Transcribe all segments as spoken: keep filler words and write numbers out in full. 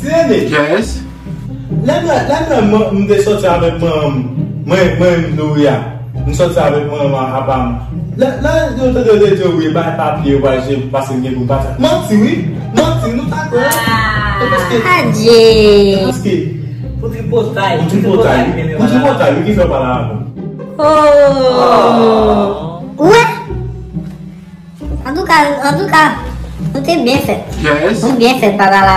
Ti Nene. Yes. Lè m, lè m, m, m te sòti avèk manman m, mwen, mwen, m Gloria. M sòti avèk manman apa m. Lè, lè yo tande yo te di yo, wi, bay papye, yo pral jwenn, pase m gen pou m pati. Manti, wi. Manti, nou ta kwè. Ah. Se paske, Adje. Se paske Pou tripotay, pou tripotay, pou tripotay, wi, ki fè w pale avè m. Oh. Ou wè? Antouka, antouka, nou te byen fèt. Yes. Nou byen fèt, papa la.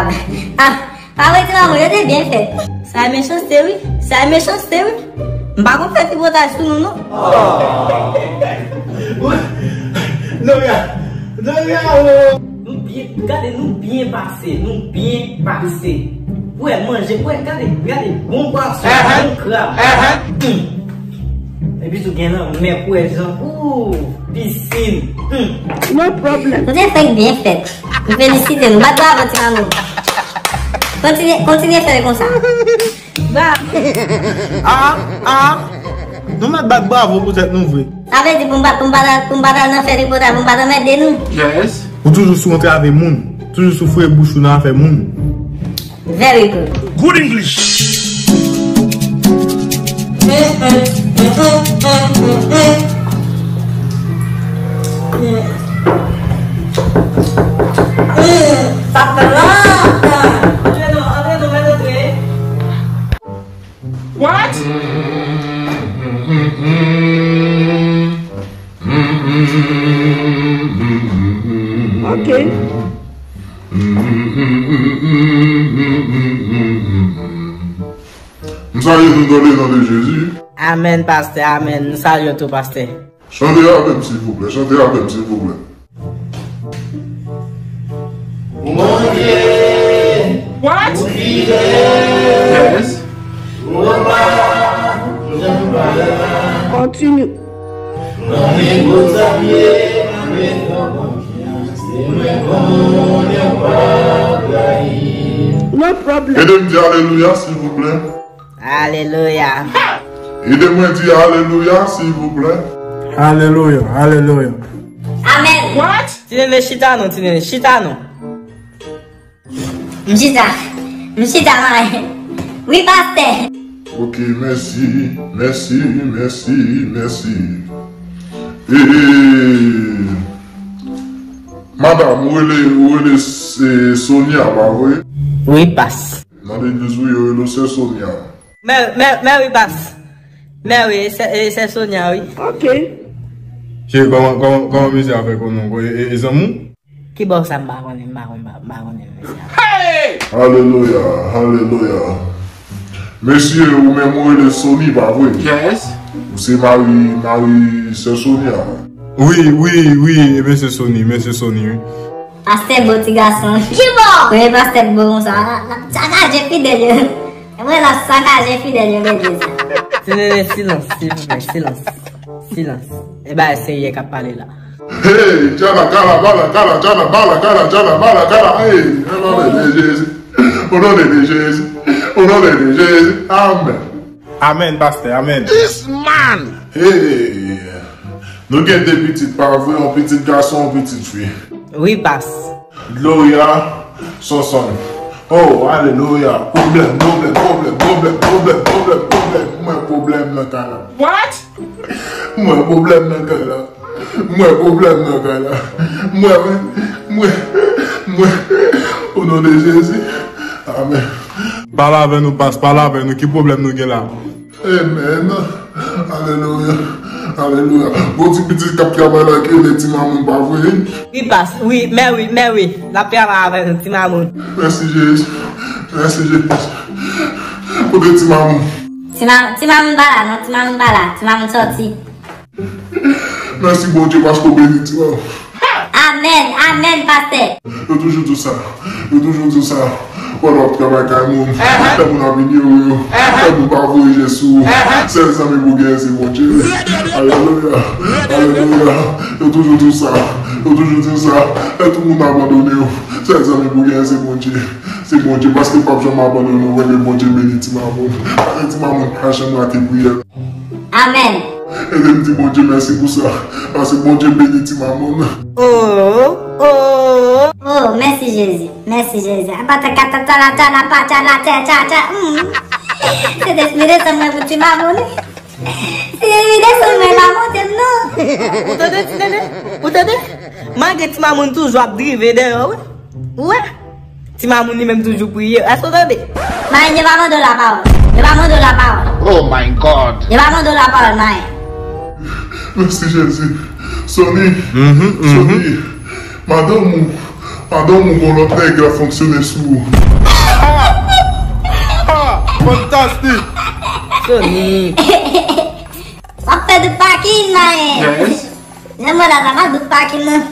Ah, pa wè ti manman, yo te byen fèt. Sa e mechanste, wi. Sa e mechanste, wi. M pa konn fè tripotay sou nou, non. Gloria, Gloria, oh. Nou byen, gade, nou byen pase, nou byen pase. Pou wè manje, pou wè, gade, gade, bon pwason, bon krab. Hmm. Epi tou gen lanmè pou wè jan, ooh, pisin. Hmm. No problem. Nou te fèk byen fèt. M felisite nou. Bat bravo, ti manman. Kontinye, kontinye fè l konsa. Bravo. Ah, ah. Nou mèt bat bravo pou tèt nou vre. Sa vle di pou m pa, pou m pa ta, pou m pa ta nan fè tripotay, pou m pa ta anmède nou. Yes. Ou toujou sou antrave moun. Toujou sou foure bouch ou nan afè moun. Very good. Good English. Sa fè lontan. Antre non, antre non, mèt antre. What? Ok. M salye nou dans le nom de Jésus. Amèn, pastè, amèn. M salye w tou, pastè. Chante avè m, silvouplè. Chante avè m, silvouplè. Bondye. What? Ou fidèl. Yes. Ou pa janm pa la. Continue. Mwen menm pou sa m ye, mwen menm pou konfyans, e mwen konnen w p ap trayi. No problem. Ede m di alelouya, silvouplè. Alelouya. Ede mwen di alelouya, silvouplè. Alelouya, alelouya. Amèn. What? Ti Nene, chita non, Ti Nene, chita non. M chita. M chita, mwen. Wi, pastè. Ok, mèsi, mèsi, mèsi, mèsi. E, madam, ou rele, ou rele, e, Sonia, pa vre? Wi, pas. Nan legliz ou, yo rele w sè Sonia. Mè, mè, mè wi, pas. Mè wi, e sè, e sè Sonia, wi. Ok. Cheri, kòman, kòman, kòman mesye a fè konnen w? E, e, e zanmi w? Ki bò sa m pa konnen, m pa konnen, m pa, m pa konnen mesye a. Hey! Alelouya, alelouya. Mesye, ou menm ou rele Sony, pa vre? Yes. Ou se mari, mari sè Sonia? Wi, wi, wi, e mesye Sony, mesye Sony, wi. Pastè bo ti gason. Ki bò? Wi, pastè bo konsa. Sakaje fidèl yo. E mwen la sakaje fidèl yo, bebe sa. Ti Nene, silans, silvouplè, silans. Silans. E bagay serye k ap pale la. Hey, tchala, kala, bala, kala, tchala, bala, kala, tchala, bala, kala. Hey, o non de Jezi. O non de Jezi. O non de Jezi. Amèn. Amèn, pastè, amèn. This man. Hey. Nou gen de pitit, pa vre? Yon pitit gason, yon pitit fi. Wi, pas. Gloria, Sonson. Oh, alelouya. Pwoblèm, pwoblèm, pwoblèm. Mwen pwoblèm nan kay la. What? Mwen pwoblèm nan kay la. Mwen pwoblèm nan kay la. Mwen, mwen, mwen, mwen. O non de Jezi. Amèn. Pale avè nou, pas, pale avè nou. Ki pwoblèm nou gen la? Amen. Alelouya. Alelouya. Gon ti pitit k ap travay la ki rele Ti Mamoun, pa vre? Wi, pas. Wi, mè wi, mè wi. L ap travay avè nou, Ti Mamoun. Mèsi, Jezi. Mèsi, Jezi. Kote Ti Mamoun? Ti Ma-, Ti Mamoun pa la, non. Ti Mamoun pa la. Ti Mamoun sòti. Mèsi, Bondye, paske w beni Ti Mamoun. Amèn, amèn, pastè. Yo toujou di w sa. Yo toujou di w sa. Pandan w ap travay kay moun, lè moun ap inyore w, lè moun pa voye je sou ou, sèl zanmi pou genyen se Bondye. Alelouya. Alelouya. Yo toujou di w sa. Yo toujou di w sa. Lè tout moun abandone w, sèl zanmi pou genyen se Bondye. Se Bondye, paske l p ap janm abandone w. Rele Bondye beni Ti Mamoun. Paske Ti Mamoun pa janm rate priyè. Amèn. Ede m di Bondye mèsi pou sa. Paske Bondye beni Ti Mamoun. Oh, oh, oh. Oh, mèsi Jezi. Mèsi Jezi. Apata katata la tala pata la tè tata. Mm. Se deside san mwen pou ti mamoun. Se deside san mwen pa monte m non. Ou tande ti nene? Ou tande? Malgre ti mamoun toujou ap drive dèyè w. Ou wè? Ti mamoun li menm toujou priye. Èske w tande? Mayen, yo pa mande w lapawòl. Yo pa mande w lapawòl. Oh my God. Yo pa mande w lapawòl, Mayen. Mèsi Jezi. Sony. Sony. Madanm ou, madanm ou gon lòt nèg la fonksyone sou ou. Ha! Ha! Fantastik! Sony. W ap fè dout pakin, Mayen. Yes. Jan mwen la, sa pa dout pakin, non.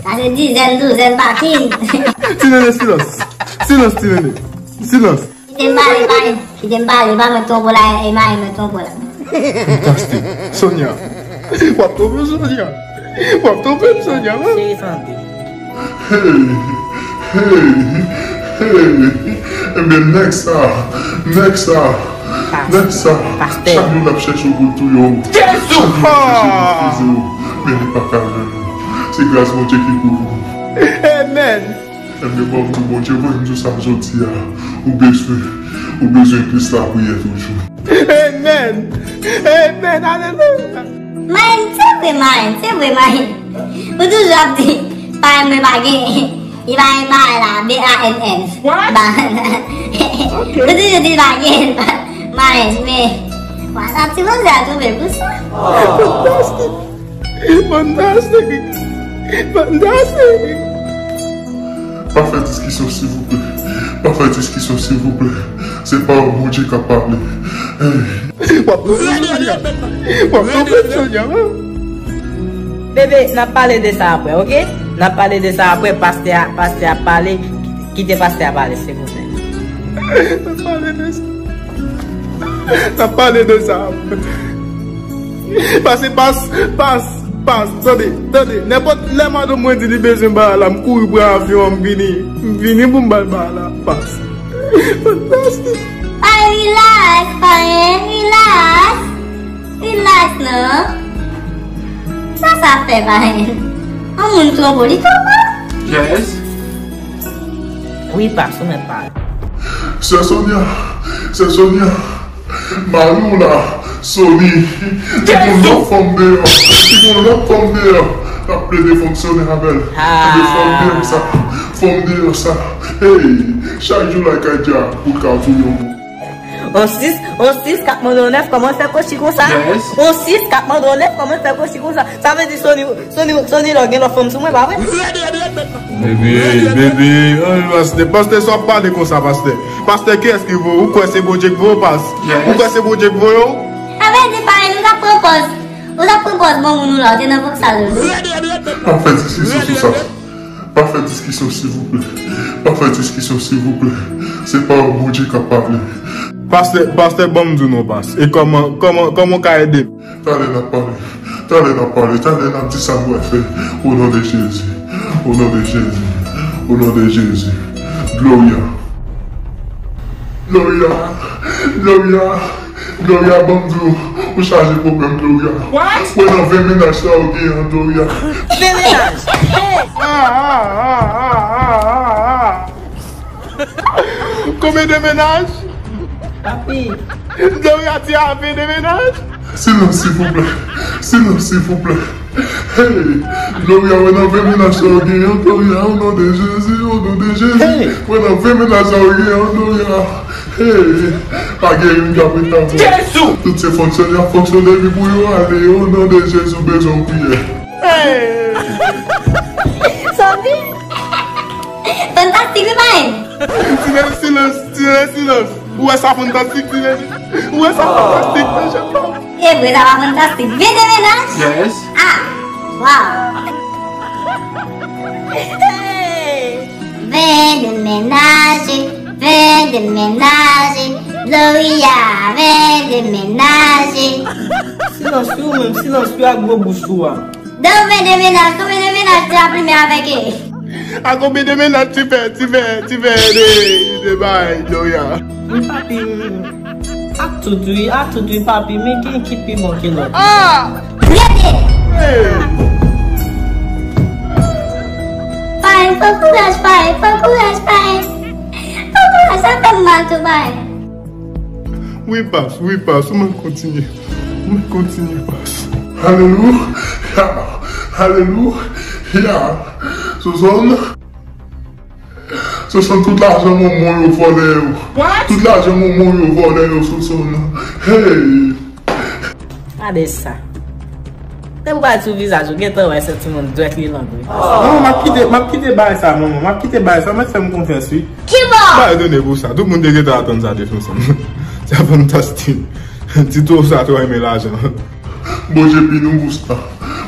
Sa se dizèn, douzèn pakin. Ti nene, silans. Silans, ti nene. Silans. Kite m pale, Mayen. Kite m pale, pa mwen twonpe w la, e Mayen mwen twonpe w la. Fantastik. Sonia. W ap twonpe m, Sonia. W ap twonpe m, Sonia, wi. Cheri, santi. Hey, hey, hey. Ebyen, nèg sa, nèg sa, nèg sa, chak jou l ap chèche w pou l touye w. Jezi! Chak jou l ap chèche pou l touye w, men li pa ka jwenn ou. Se gras Bondye ki kouvri w. Amen. Ebyen, bon, m di w, Bondye voye m sou sa jodi a. Ou bezwen, ou bezwen plis lapriyè toujou. Amen. Amen. Alelouya. Mayen, se vre, Mayen, se vre, Mayen. Ou toujou ap di, payen mwen pa gen. Li pa gen bagay la, B A N N. What? Ba-, ok. Ou toujou di pa gen. Mayen, men. Wala, ti manzè a twonpe pou sa. Fantastik. Fantastik! Fantastik! Pa fè diskisyon, silvouplè. Pa fè diskisyon, silvouplè. Se pawòl Bondye k ap pale. Hey. W ap twonpe m, Sonia. W ap twonpe m, Sonia, wi. Bebe, n ap pale de sa apre, oke? N ap pale de sa apre, pastè a, pastè a pale. Kite pastè a pale, silvouplè. N ap pale de sa. N ap pale de sa. Pase pas, pas, pas. Tande, tande. Nenpòt lè madanm mwen di li bezwen bagay la, m kouri pran avyon an, m vini. M vini pou m ba l bagay la. Pas. Fantastik. Ay, relax, payen, relax. Relax, non. Sa sa fè, payen? Yon moun twonpe w, li twonpe w? Yes. Wi, pas, ou mèt pale. Sè Sonia, sè Sonia, mari w la, Sony, li gon lòt fanm deyò, li gon lòt fanm deyò, l ap plede fonksyone avè l. Ebyen, fanm deyò sa, fanm deyò sa, hey, chak jou l al kay djab pou l ka touye yon moun. On sis, on sis k ap mande on nèf, kòman l fè kochi konsa? Yes. On sis k ap mande on nèf, kòman l fè kochi konsa? Sa vle di Sony, Sony, Sony, lè w gen lòt fanm sou mwen, pa vre? Bebe, bebe, oh, pastè, pastè, sa w ap pale konsa, pastè? Pastè, kiyès ki voye w? Ou kwè se Bondye k voye w, pas? Yes. Ou kwè se Bondye k voye w? Sa vle di, payen, ou t ap pran pòz, ou t ap pran pòz bon moun ou la, ou te nan pòz sa, Lolo. Pa fè diskisyon sou sa. Pa fè diskisyon, silvouplè. Pa fè diskisyon, silvouplè. Se pawòl Bondye k ap pale. Pastè, pastè, ban m di w non, pas. E kòman, kòman, kòman w ka ede m? Talè n ap pale. Talè n ap pale. Talè n ap di sa n pral fè. O non de Jezi. O non de Jezi. O non de Jezi. Gloria. Gloria. Gloria. Gloria, ban m di w, ou chaje pwoblèm, Gloria. What? Wè nan ven mennaj sa ou gen an, Gloria. Ven mennaj? Hey! Konbyen de mennaj? Papi. Gloria di a ven de mennaj? Silans, silvouplè. Silans, silvouplè. Hey, Gloria, wè nan ven mennaj sa ou gen an, Gloria, o non de Jezi, o non de Jezi. Hey. Wè nan ven mennaj sa ou gen an, Gloria. Hey, pa gen youn k ap ret avè w. Jezi! Tout se fonksyone y ap fonksyone epi pou yo ale, o non de Jezi, ou bezwen yon priyè. Hey! Sòti! Fantastik, wi, pa en. Silans, silans, silans, silans. Ou wè sa fantastik, ti nèg? Ou wè sa fantastik, mesye? E vre, sa pa fantastik. Ven de mennaj? Yes. Ah, wow. Hey. Ven de mennaj, ven de mennaj, Gloria, ven de mennaj. Silans ou menm, silans ou ak gwo bouch ou a. Donk, ven de mennaj, konbyen de mennaj te ap limen avèk e? A konbyen de mennaj ti fè, ti fè, ti fè de, de bay, Gloria? Wi, papi, a tout, wi, a tout, wi, papi, men gen ki pi bon ke lòt. Ah! Rete! Hey! Pa en Pran kouraj, payen, pran kouraj, payen. Pran kouraj, sa fè m mal tou, payen. Wi, pas, wi, pas, ou mèt kontinye. Ou mèt kontinye, pas. Alelouya, alelouya. Sosonn. Sosonn, tout lajan Momon yo vòlè yo. What? Tout lajan Momon yo vòlè yo, Sosonn. Hey! Gade sa. Depi w pale sou vizaj ou, gentan wè se timoun dwèt li lang wi. Non, m ap kite, m ap kite bagay sa, Momon. M ap kite bagay sa, mèt fè m konfyans, wi. Kibò? Bay done pou sa. Tout moun te gentan atann sa de Sosonn. Sa fantastik. Ti twò sa twò renmen lajan. Bondye pini w pou sa.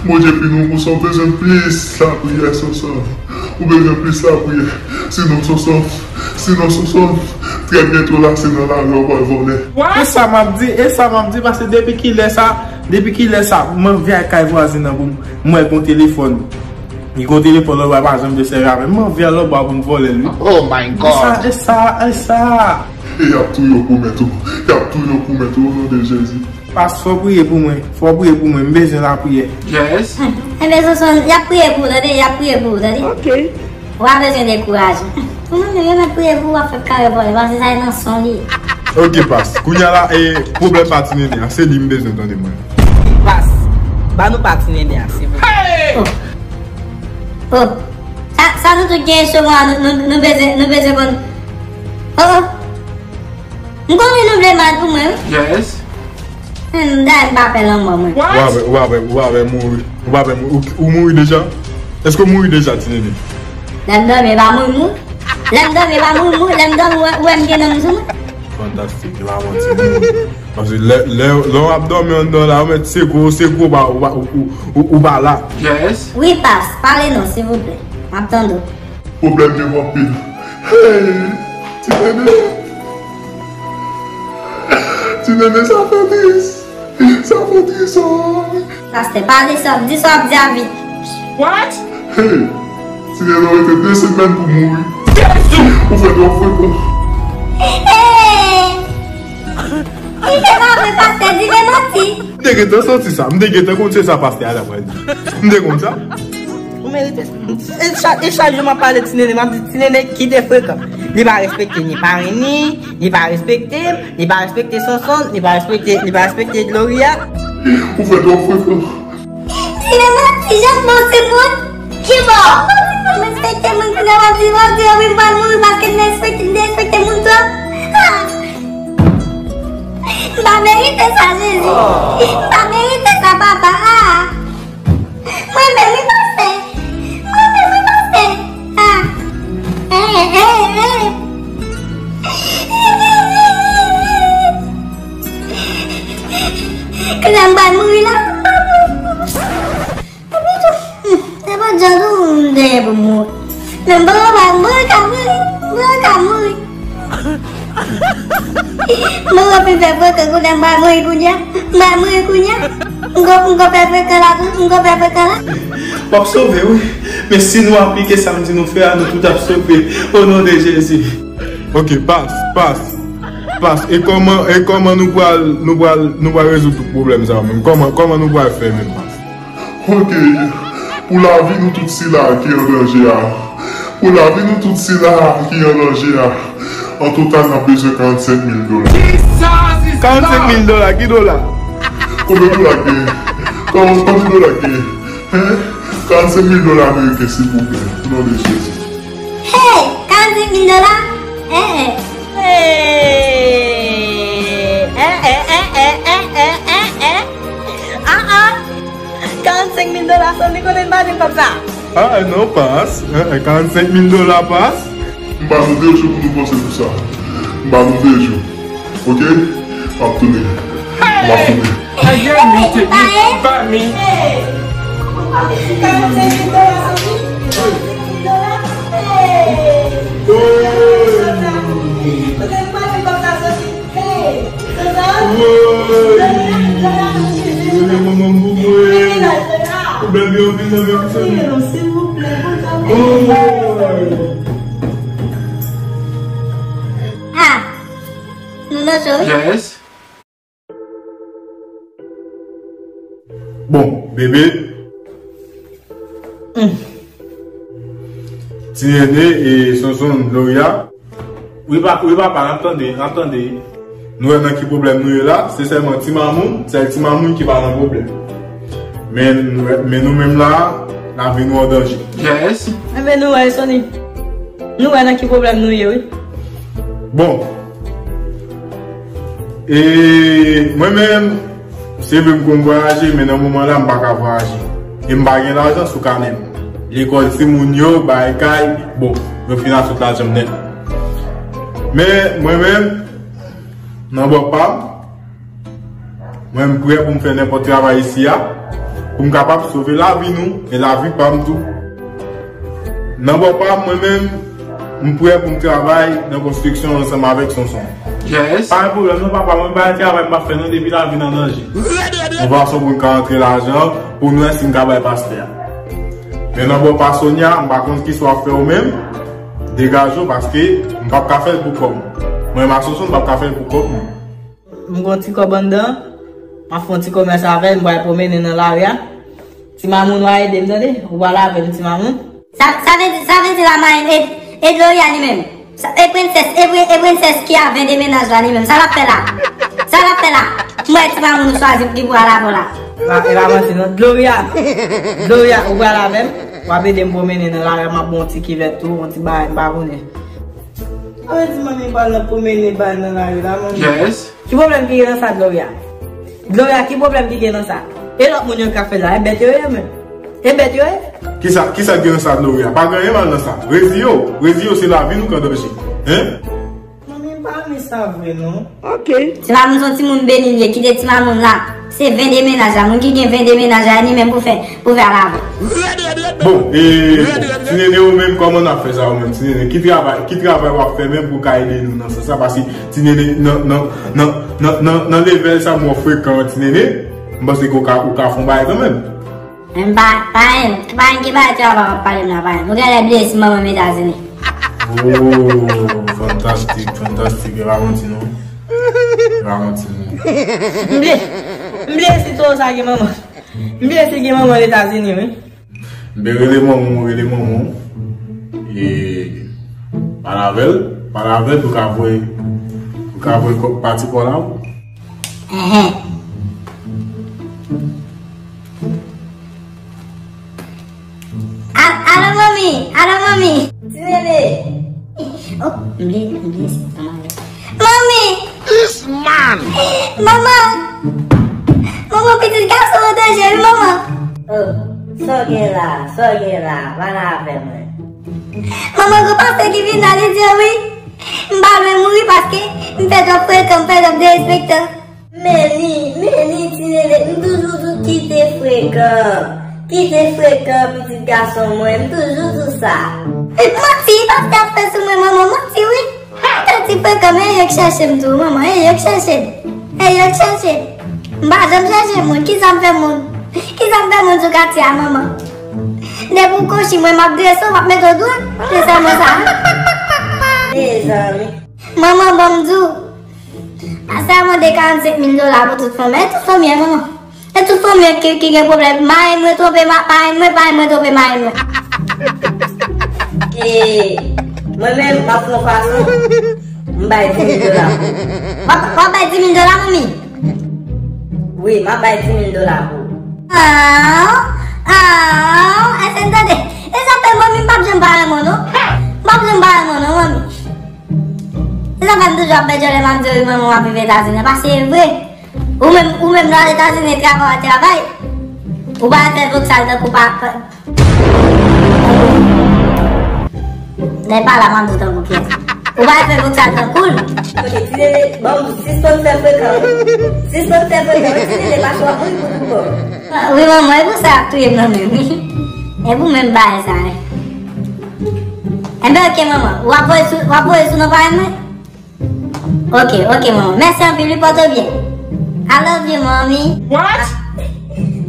Bondye pini w pou sa. Ou bezwen plis lapriyè, Sosonn. Ou bezwen plis lapriyè. Sinon, Sosonn, sinon, Sosonn, trè byento la, se nan lari w pral vòlè. E sa m ap di, e sa m ap di, paske depi kilè sa, depi kilè sa, m anvi al kay vwazen nan pou m wè gon telefòn. Li gon telefòn, lòt bò pa janm vle sèvi avè l. M anvi al lòt bò pou m vòlè l, wi. Oh my God. E sa, e sa, e sa. E y ap touye w pou mèt ou. Y ap touye w pou mèt ou, o non de Jezi. Pas, fò w priye pou mwen. Fò w priye pou mwen. M bezwen lapriyè. Yes. Enben, Sosonn, y ap priye pou ou, tande? Y ap priye pou ou, tande? Ok. Ou pa bezwen dekouraje. Ou menm, yo mèt priye pou ou, w ap fè kare vòlè, paske sa e nan san w li ye. Ok, pas. Kounye a la, e, pwoblèm pa Ti Nene a, se li m bezwen tande mwen. Pas, ba nou pa Ti Nene a, silvouplè. Oh. Oh. Sa, sa nou tout gen estomak, nou, nou, nou bezwen, nou bezwen konn. Oh, oh. M konnen nou vle mal pou mwen, wi. Yes. Hmm, dayè m pa pè lanmò mwen. Ou pa pè, ou pa pè, ou pa pè mouri. Ou pa pè mouri. Ou, ou mouri deja? Èske w mouri deja, Ti Nene? Lè m dòmi, e pa mouri mouri. Lè m dòmi, e pa mouri mouri. Lè m dòmi, ou wè, ou wè m gen nanm sou mwen. Fantastik, e pa manti mouri. Paske lè, lè, lè w ap dòmi anndan la, ou mèt sekwe w, sekwe w, ou pa, ou pa, ou, ou, ou, ou pa la. Yes. Wi, pas, pale non, silvouplè. M ap tande w. Pwoblèm yo anpil. Hey! Ti Nene! Ti Nene, sa fè tris! Sa fè tris, oh! Pastè, pale sa, di sa w ap di a vit. What? Hey! Ti Nene, ou rete de semèn pou mouri. Jezi! Ou fè twòp frekan. Hey! Li te pa vre, pastè, di men manti. M te gentan santi sa. M te gentan konn se sa pastè a t ap pral di. M te konn sa. Ou merite. E cha-, e chak jou m ap pale Ti Nene, m ap di Ti Nene kite frekan. Li pa respekte ni parenn ni, li pa respekte m, li pa respekte Sonsonn, li pa respekte, li pa respekte Gloria. Ou fè twòp frekan. Ti Nene, ti jan bon timoun. Kibò? Bon timoun respekte moun, kounye a w ap di, w ap di, wi, m pral mouri paske m respekte, m derespekte moun twòp. Ah! M pa merite sa, Jezi. M pa merite sa, papa. Ah! Mwen menm, wi, pastè. Mwen menm, wi, pastè. Ah! Eh, eh, eh. Kounye a m pral mouri la. Epi tou, hmm, se pa djòl tou m te gen pou m mouri. Men m poko pa, m poko ka mouri, m poko ka mouri. M poko fin fè frekan kounye a, m pral mouri kounye a, m pral mouri kounye a. M gon, m gon fè frekan la tou, m gon fè frekan la. W ap sove wi, men si nou aplike sa m di nou fè a, nou tout ap sove. O non de Jezi. Ok, pas, pas, pas. E kòman, e kòman nou pral, nou pral, nou pral rezoud tout pwoblèm sa yo menm? Kòman, kòman nou pral fè menm, pas? Ok, pou lavi nou tout sila ki an danje a, pou lavi nou tout sila ki an danje a, an total, n ap bezwen karannsenk mil dola. Karannsenk mil dola, ki dola? Konbyen dola k genyen? Konbyen, konbyen dola k genyen? Hein? Karannsenk mil dola ameriken, silvouplè, o non de Jezi. Hey! Karannsenk mil dola? Eh, eh. Eh, eh, eh. Ah, ah. Karannsenk mil dola, Sonsonn, li konnen m pa jwenn kòb sa. Ah, eh, non, pas. Eh, eh, karannsenk mil dola, pas. M ba nou de jou pou nou panse sou sa. M ba nou de jou. Ok? M ap tounen. M ap tounen. Ayen, mi te, mi pa mi. Woy! Woy! Woy, manman m pou mwen. Pwoblèm yo anpil nan men m, mezanmi. Woy! Ah! Nou nan cho, wi. Yes. Bon, bebe. Mm. Ti Nene e Sonson, Gloria. Wi, pa, wi, papa, n ap tande, n ap tande. Nou wè nan ki pwoblèm nou ye la, se sèlman Ti Mamoun, sèl Ti Mamoun ki pa nan pwoblèm. Men, men nou menm la, lavi nou an danje. Yes. Enben nou wè, Sony. Nou wè nan ki pwoblèm nou ye, wi. Bon. E mwen menm, se vre m konn vwayaje, men nan moman la, m pa ka vwayaje. E m pa gen lajan sou kanè m. Lekòl timoun yo, bay kay, bon, yo fin a tout lajan m nèt. Men, mwen menm, nan bò pa m, mwen, m prè pou m fè nenpòt travay isi a, pou m kapab sove lavi nou e lavi pa m tou. Nan bò pa m, mwen menm, m prè pou m travay nan konstriksyon ansanm avèk Sonson. Yes. Pa gen pwoblèm non, papa, mwen pa gen travay m p ap fè non, depi lavi n an danje. Yon fason pou n ka antre lajan, pou n wè si n ka bay pastè a. Men nan bò pa Sonia, m pa konn kisa w ap fè ou menm. Degaje w, paske m p ap ka fè l pou kò m. Mwen menm ak Sonson, m p ap ka fè l pou kò m. M gon ti kòb anndan, m ap fè yon ti komès avè l, m pral pwomennen nan lari a. Ti Mamoun, w a ede m, tande? Ou pral avè m, Ti Mamoun. Sa, sa vle di, sa vle di la, Mayen, e, e Gloria li menm. Sa, e prensès, e, pre- e prensès ki a vende mennaj la li menm. Sa l ap fè la? Sa l ap fè la? M wè Ti Mamoun ou chwazi pou ki pral avè w la. La, e pa manti non. Gloria, Gloria, ou pral avè m? W ap ede m pwomennen nan lari a, m ap ba w yon ti kivèt tou, yon ti bagay, m pa konnen. Sa vle di manmi pral nan pwomennen bay nan lari la, manmi? Yes. Ki pwoblèm ki gen nan sa, Gloria? Gloria, ki pwoblèm ki gen nan sa? E lòt moun yo k ap fè la, e bèt yo ye menm. E bèt yo ye? Kisa, kisa k gen nan sa, Gloria? Pa gen anyen mal nan sa. Rezi yo, rezi yo, se lavi nou k an danje. Hein? Manmi, m pa renmen sa vre, non. Ok. Ti Mamoun se yon timoun beni li ye, kite Ti Mamoun la. Se vende mennaj la. Moun ki gen vende mennaj la, li menm pou fè, pou fè alavè. Bon, e, bon, Ti Nene ou menm, kòman n ap fè sa ou menm, Ti Nene? Ki travay, ki travay w ap fè menm pou w ka ede nou nan sans sa? Paske Ti Nene, nan, nan, nan, nan, nan, nan level sa m wè w frekan, Ti Nene, m panse ke w ka, ou ka fè yon bagay kanmenm. Men pa, pa en, pa en ki bay travay w ap pale m la, pa en. Ou genlè bliye si manman m Etazini. Oh, fantastik, fantastik, e pa manti non. E pa manti non. M bliye, m bliye si toro sa gen manman. M bliye si gen manman Etazini, wi. M te rele manman w, rele manman w. E pale avè l, pale avè l pou ka voye, pou ka voye kòb pati pa w la. Enhen. A- Alo, manmi! Alo, manmi! Ti Nene! Oh, m bliye, m bliye si manman. Manmi! This man! Manman! Manman, pitit gason an danje, wi, manman! Oh, sa w gen la? Sa w gen la? Pale avè mwen. Manman, gon pastè ki vin la, li di wi, m pa lwen mouri paske m fè twòp frekan, m fè twòp derespektan. Men li, men li, Ti Nene, m toujou di w kite frekan. Kite frekan, pitit gason mwen, m toujou di w sa. Manti, pastè ap fè sou mwen, manman, manti wi. Tèt li frekan, men e yo k chèche m tou, manman, e yo k chèche m. E yo k chèche m. M pa janm chèche moun, kisa m fè moun? Kisa m fè moun sou katye a, manman? Depi w konchi mwen, m ap drese w, m ap mete w dwat. Se sèlman sa. Mezanmi. Manman, ban m di w. Pastè a mande karannsenk mil dola pou tout fanmi. E tout fanmi an, manman. E tout fanmi an ki, ki gen pwoblèm. Marenn mwen twonpe ma-, parenn mwen, parenn mwen twonpe marenn mwen. E mwen menm, m ap fè yon fason, m bay di mil dola pou ou. W ap, w ap bay di mil dola, manmi? Wi, m ap bay di mil dola pou ou. Ah, ah, èske n tande? E sa fè manmi m p ap janm pa renmen w, non. M p ap janm pa renmen w, non, manmi. Se sa fè m toujou ap bèt jòlè m ap di w, wi, manman, w ap viv Etazini. Paske e vre. Ou menm, ou menm nan Etazini, travay w ap travay. Ou pa fè voksal tankou pa, pa, lè pa la, m ap di w tankou kiyès. Ou pa fè voksal tankou l. Ok, Ti Nene, bon, sispann fè frekan. Sispann fè frekan, wi, Ti Nene, paske w ap mouri pou tout bon. Wi, manman, e pou sa y ap touye m nan menm, wi. E pou menm bagay sa, wi. Enben, ok, manman. W ap voye sou, w ap voye sou non parenn mwen? Ok, ok, manman. Mèsi anpil, wi, pòte w byen. I love you, mommy. What?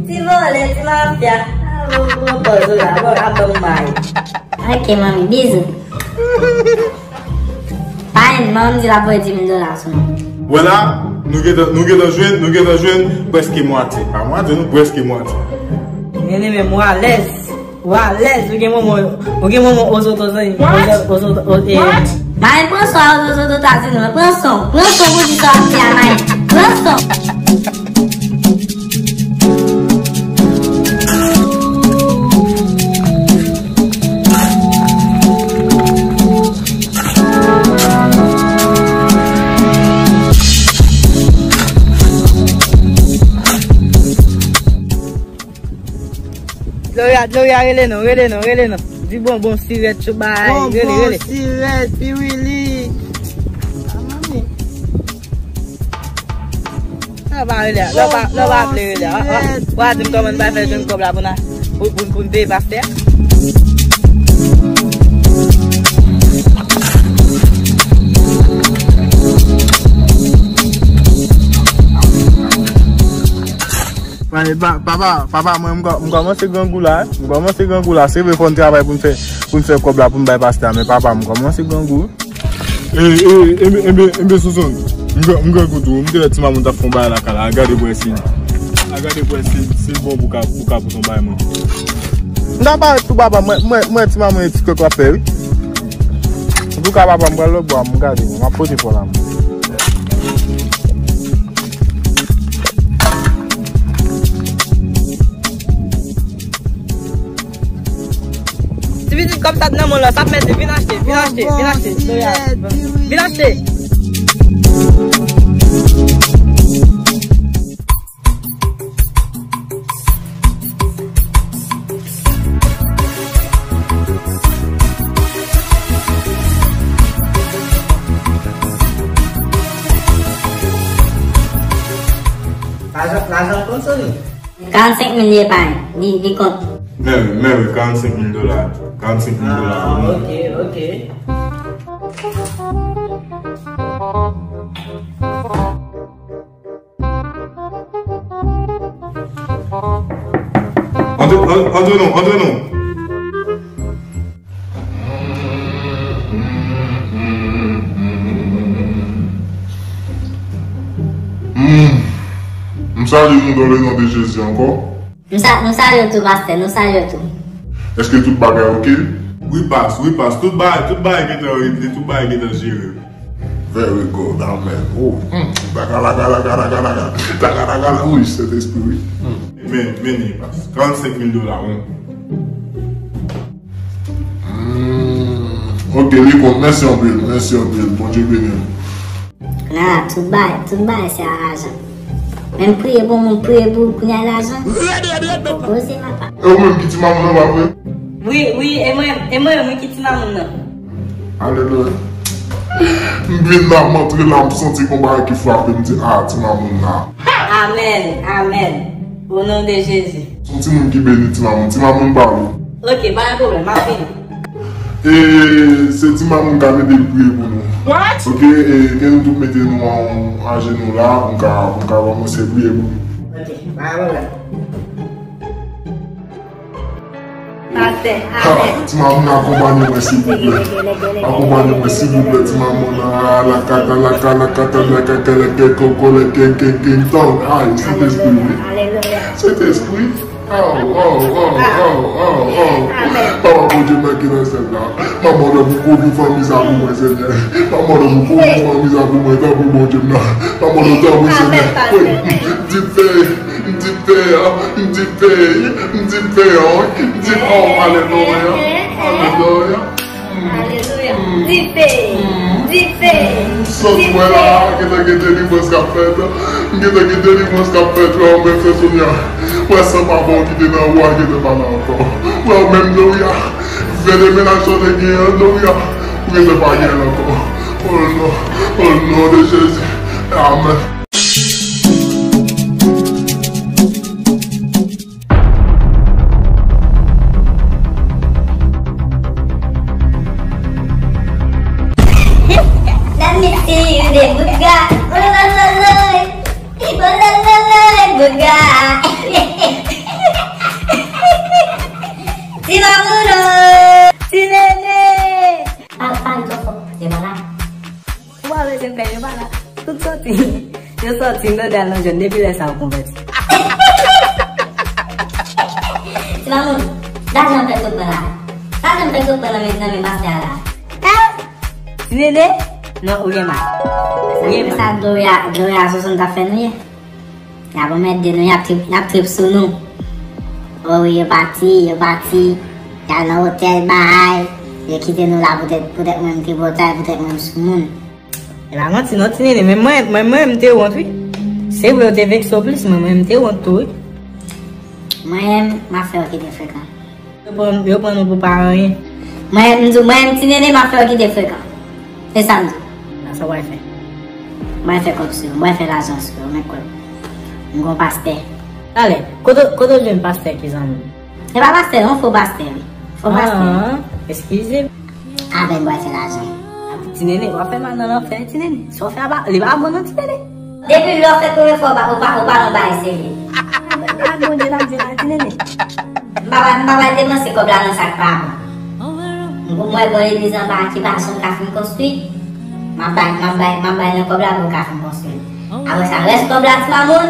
Ti vòlè, ti mafya. Ah, bon, bon, pòz ou la. Bon, ap ban m mari. Ok, manmi, bizou. Parenn, manman m di l ap voye di mil dola sou mwen. Vwala, nou gentan, nou gentan jwenn, nou gentan jwenn prèske mwatye. Pa mwatye, non, prèske mwatye. Nene menm ou alèz. Ou alèz, ou gen manman, ou gen manman ozoto zanmi. What? Ozo-, ozo-, o-, eh. What? Mayi, pran son a ozoto ta di nou. Pran son. Pran son pou di sa w ap di a, Mayi. Pran son. Gloria, Gloria, rele non, rele non, rele non. Di bonbon, sirèt, chou bay, rele, rele. Bonbon, sirèt, piwili. Ah, manmi. Sa pa rele a. Lè w pa, lè w pa vle rele a. Wa, wa, wa di m kòman n va fè jwenn kòb la pou n a, pou, pou, pou n peye pastè a. Papa, papa, papa, mwen, m kò-, m kòmanse grangou la, wi. M kòmanse grangou la. Se vre, fò n travay pou n fè, pou n fè kòb la, pou n bay pastè a, men papa, m kòmanse grangou. E, e, enben, enben, enben, Sonson, m gran, m grangou tou. M te wè ti mamoun t ap fè yon bagay lakay la. Al gade pou wè si, al gade pou wè si, si l bon pou ka, pou ka pote yon bagay mwen. M ta parèt tou, papa, mwen, mwen, mwen, ti mamoun e ti kòk l ap fè, wi. Antouka, papa, m pral lòtbò a, m gade, m ap pote fò la, mwen. Ti pitit kòb sa t nan men w la, sa p mèt, vin achte, vin achte, vin achte. Vin achte. Lajan, lajan kont sou li. Karannsenk mil li epanye, li, li kont. Men wi, men wi, karannsenk mil dola. Karannsenk mil dola. Ah, ok, ok. Antre, an-, antre non, antre non. Hmm. M salye nou dans le nom de Jésus ankò. Nou sa-, nou salye w tou, pastè, nou salye w tou. Èske tout bagay oke? Wi, pas, wi, pas. Tout bagay, tout bagay gentan regle, tout bagay gentan jere. Very good, amen. Oh, hmm. Taka, laka, laka, laka, laka. Taka, laka, laka. Wi, Sentespri, wi. Hmm. Men, men li, pas. Karannsenk mil dola, wi. Hmm. Oke, li kont. Mèsi anpil, mèsi anpil. Bondye beni w. Kounye a, tout bagay, tout bagay se a lajan. Menm priye pou moun, priye pou, kounye a lajan. Poze papa. E ou menm ki ti mamoun nan, pa vre? Wi, wi, e mwen, e mwen menm ki ti mamoun nan. Alelouya. M vin la, m antre la, m santi gon bagay ki frape m, m di, ah, ti mamoun nan. Amèn, amèn. O non de Jezi. Se yon timoun ki beni, ti mamoun. Ti mamoun pa lou. Ok, pa gen pwoblèm, m ap vini. E se ti mamoun k ap ede l priye pou nou. What? Ok, e ke nou tout mete nou an, ajenou la, pou n ka, pou n ka kòmanse priye pou nou. Ok, pa gen pwoblèm. Pastè, amèn. Ti mamoun, akonpanye mwen, silvouplè. Akonpanye mwen, silvouplè, ti mamoun. Ah, la kata, la ka, la kata, la kaka, la ke, koko, la ke, ke, ke, ton. Ay, Sentespri, wi. Alelouya. Sentespri. Oh, oh, oh, oh, oh, oh. Amèn. Papa Bondye mwen ki nan syèl la. Mwen mande pou kouvri fanmi sa pou mwen, Senyè. Mwen mande pou kouvri fanmi sa pou mwen, tanpri Bondye m nan. Mwen mande tanpri, Senyè. Amèn, pastè. Wi, m di fè. M di pè, m di pè, m di pè, m di, oh, alelouya, alelouya. Alelouya. Dife, dife, m santi mwen la, gentan gen delivrans k ap fèt. M gentan gen delivrans k ap fèt, frè, menm sè Sonia. Frè, san papa w ki te nan ou a, gentan pa la ankò. Frè, menm Gloria, vèlè mennaj sa w te gen an, Gloria, ou gentan pa gen l ankò. O non, o non de Jezi. Amèn. Let me see you, the good guy. Oh, la, la, la, la. Oh, la, la, la, good guy. Ti mamoun, ti nene. Pa, pa, twò fò. Devan la. Ou pa wè se m fè yo pa la. Tout sòti. Yo sòti, m dwe al nan jèn depi lè sa yo konvèti. Ti mamoun, Lajan m fèk sot pran la. Lajan m fèk sot pran nan men, nan men pastè a la. Ti Nene? Non, ou gen mal. Ou gen mal. Sa Gloria, Gloria Soson t ap fè nou ye? Y ap anmède nou, y ap trip, y ap trip sou nou. O wi, yo pati, yo pati. Y al nan otèl, bay. Yo kite nou la poutèt, poutèt mwen m tripotay, poutèt mwen m soumoun. E pa manti non, Ti Nene, men mwen, mwen, mwen, m te wont, wi. Se vre, yo te vekse w plis, men mwen, m te wont tou, wi. Mwen, m ap fè w kite frekan. Yo pran, yo pran nou pou pa anyen. Mwen, m di w, mwen, Ti Nene, m ap fè w kite frekan. Se sa m di w. Nan sa w al fè? Mwen fè kòb sou yo, mwen fè lajan sou yo, men kwè m. M gon pastè. Talè, kote, kote w jwenn pastè ki zanmi w? Se pa pastè non, fo pastè wi. Fo pastè. Ah, eskize. Avè l bwè fè lajan. Ti Nene, w ap fè mal nan lanfè, Ti Nene. Sa w fè a pa, li pa bon non, Ti Nene. Depi lè w fèk premye fwa, ou pa, ou pa, ou pa nan bagay serye. A Bondye n ap jwe la, Ti Nene. M pa, m pa pral depanse kòb la nan sa k pa bon. M pou mwen gon legliz anba ki pa janm ka fin konstwi. M ap bay, m ap bay, m ap bay nan kòb la pou l ka fin konstwi. Apre sa, rès kòb la, ti mamoun,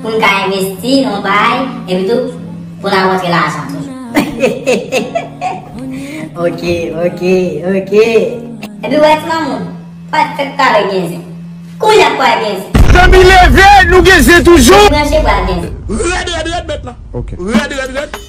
pou n ka envesti nan bagay, epi tou, pou n ap rantre lajan tou. Ok, ok, ok. Epi wè ti mamoun, pa t fèk pare gen zen. Kounye a pral gen zen. Zanmi leve, nou gen zen toujou. Branche pral gen zen. Rèd, rèd, rèd, bèt la. Ok. Rèd, rèd, rèd.